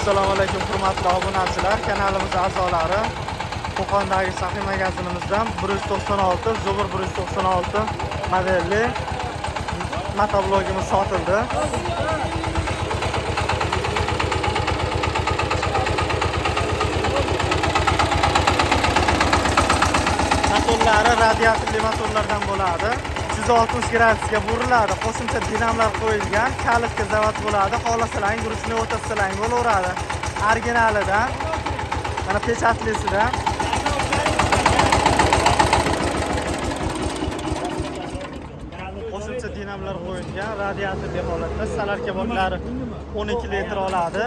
Assalomu alaykum hurmatli obunachilar, kanalimiz a'zolari. Qo'qondagi Saxiy magazinimizdan 196 Zubr 196 modelli motoblogimiz sotildi. Motorlari radiatorli motorlardan bo'ladi. 360 gradusga buriladi. Qo'shimcha dinamlar qo'yilgan, kalitga zavod bo'ladi. Xohlasalang ручной o'tazsalang bo'laveradi. Originalidan, mana pechatlisidan. Qo'shimcha dinamlar qo'yilgan, radiatorli holatda solarka boklari 12 litr oladi.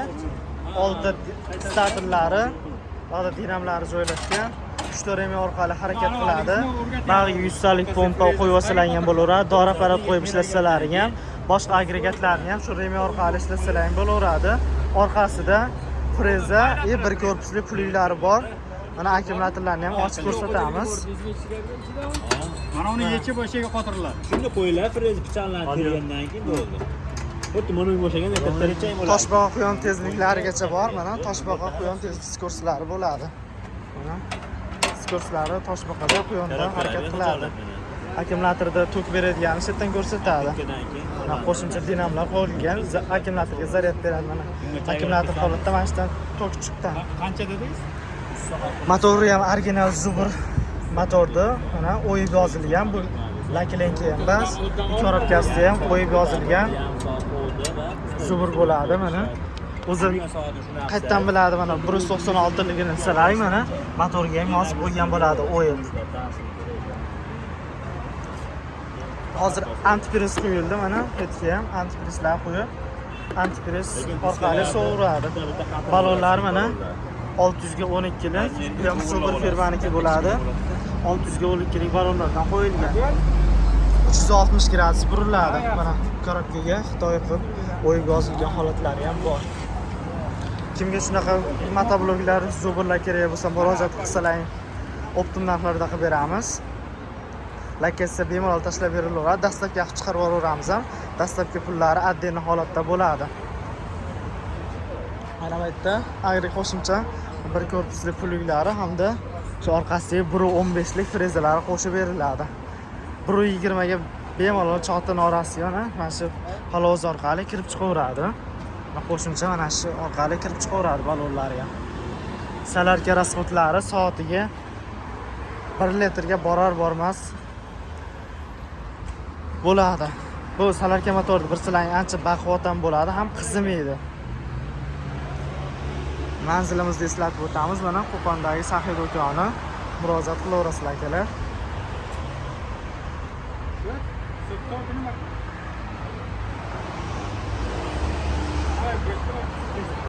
Oldida statorlari, oldida dinamlari joylashgan. 3 remi orqali harakat qiladi. Bag'iga 100 talik pompa qo'yib olsalang ham bo'laveradi. Dori apparat qo'yib ishlatsalaring ham, boshqa agregatlarni ham shu remi orqali ishlatsalaring bo'laveradi. Orqasida freza и bir korpusli puliklari bor. Mana akkumulyatorlarni ham ochib ko'rsatamiz. Mana uni yechib o'shaga qotiriladi. Shunda qo'yiladi, frez pichanlarni tergandan keyin bo'ldi. Xuddi mana bunga o'xshagan kattaricha ham bo'ladi. Toshbaqa quyon tezliklarigacha bor. Mana toshbaqa quyon tezlik skorslari bo'ladi. Mana skorslari toshbaqada quyonda harakat qiladi. Akkumulyatorda tok beradigan shu yerdan ko'rsatadi. Mana qo'shimcha dinamlar qo'yilgan, akkumulyatorga zaryad beradi mana. Akkumulyator holatda mana shu yerdan tok chiqqan. Qancha dedingiz? Motori ham original Zubr motordi. Mana o'yib yozilgan, bu lakilenka ham emas, korobkasida ham o'yib yozilgan Zubr bo'ladi mana. O'zi qayerdan biladi mana 196 ligini desalar mana motorga ham yozib qo'ygan bo'ladi o'yib. Hozir antipress qo'yildi mana, bu ham antipresslar qo'yib, antipress orqali sovuradi. Balonlar mana 600 ga 12 lik, bu ham Zubr firmaniki bo'ladi. 600 ga 12 lik balonlardan qo'yilgan. 360 gradus buriladi. Mana korobkaga Xitoy qilib o'yib yozilgan holatlari ham bor. Kimga shunaqa motobloglar, zubrlar kerak bo'lsa murojaat qilsalar, optim narxlarda qilib beramiz. Laketsa bemalol tashlab berilaveradi. Dastlabki qilib chiqarib yuboraveramiz ham. Dastlabki pullari отдельно holatda bo'ladi. Mana bu yerda agri qo'shimcha bir korpusli puliklari hamda shu orqasidagi 1.15 lik frezalari qo'shib beriladi. 1.20 ga bemalol chotin orasiga mana shu paloz orqali kirib chiqaveradi. Va qo'shimcha mana shu orqali kirib chiqaveradi balonlari ham. Solarka rasxodlari soatiga 1 litrga borar bormas bo'ladi. Bu solarka motorni bilsalang ancha baquvvat ham bo'ladi, ham qizimaydi. Manzilimizni eslatib o'tamiz. Mana Qo'qondagi Saxiy do'koni. Murojaat qilaverasizlar akalar. Nima?